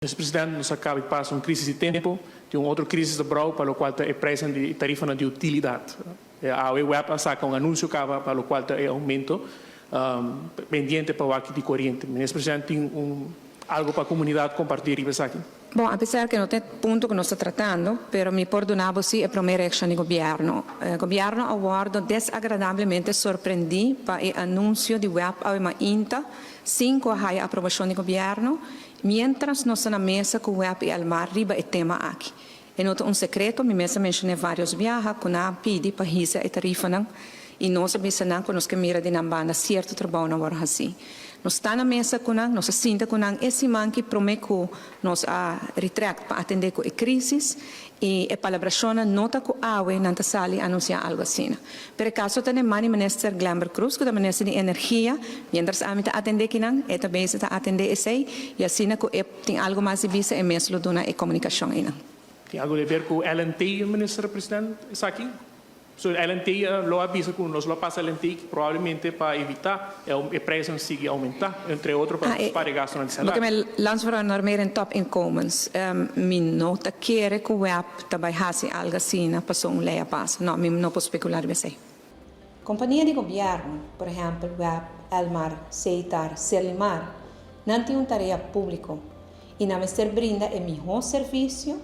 Mr. President, nos a caba di pasa un crisis di tempo, tin un otro crisis ta brou pa locual ta e prijsnan di tarifanan di utilidad. Awe web a saca un anuncio caba pa locual ta e aumento pendiente pa wak di coriente. Minister President, tin un algo pa comunidad comparti riba esaki? Bon, apesar cu no ta e punto cu nos ta tratando, pero mi por duna bo si e prome reaccion di gobierno. Gobierno a wordo desagradablemente sorprendi pa e anuncio di web awe mainta sin cu a haya aprobacion di gobierno, mientras nos ta na mesa cu web y Elmar riba e tema aki. E no ta un secreto, mi mes a mencion'e varios biaha cu nan a pidi pa hisa e tarifanan y nos a bisa nan cu nos ke mira di nan banda cierto trabounan wor haci. Nos ta na mesa cu nan, nos a sinta cu nan e siman ki prome cu nos a retract pa atende cu e crisis y e palabracionnan no ta cu awe nan ta sali anuncia algo asina. Pero e caso ta den man di Minister Glenbert Croes cu ta Minister di Energia, mientras ami ta atende kinan, e ta bezig ta atende esey y asina cu e tin algo mas di bisa e mes lo duna e comunicacion eynan. Tin algo di ver cu LNT, Minister President, esaki? So LNT lo a bisa cu nos lo a pasa LNT probablemente pa evita e prijsnan sigui aumenta, entre otro pa spara e gastonan di salario. Loke mi landsvrouw normeren topinkomens, mi no ta kere cu web ta bay haci algo asina paso un ley a pasa. No, mi no por specula riba esey. Compania di gobierno, por ehempel web, Elmar, Setar, Serlimar, nan tin un tarea publico y nan mester brinda e miho servicio,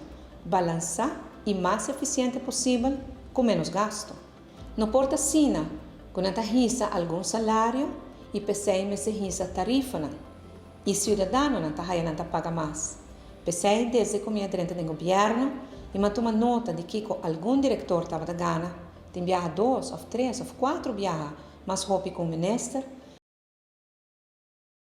balansa y mas eficiente posibel cu menos gasto. No por ta asina cu nan ta hisa algun salario y p'esey mester hisa tarifanan y ciudadanonan ta haya nan ta paga mas. P'esey desde cu mi a drenta den gobierno y mi a tuma nota di kico algun director tabata gana, tin biaha dos of tres of cuatro biaha mas hopi cu un minister.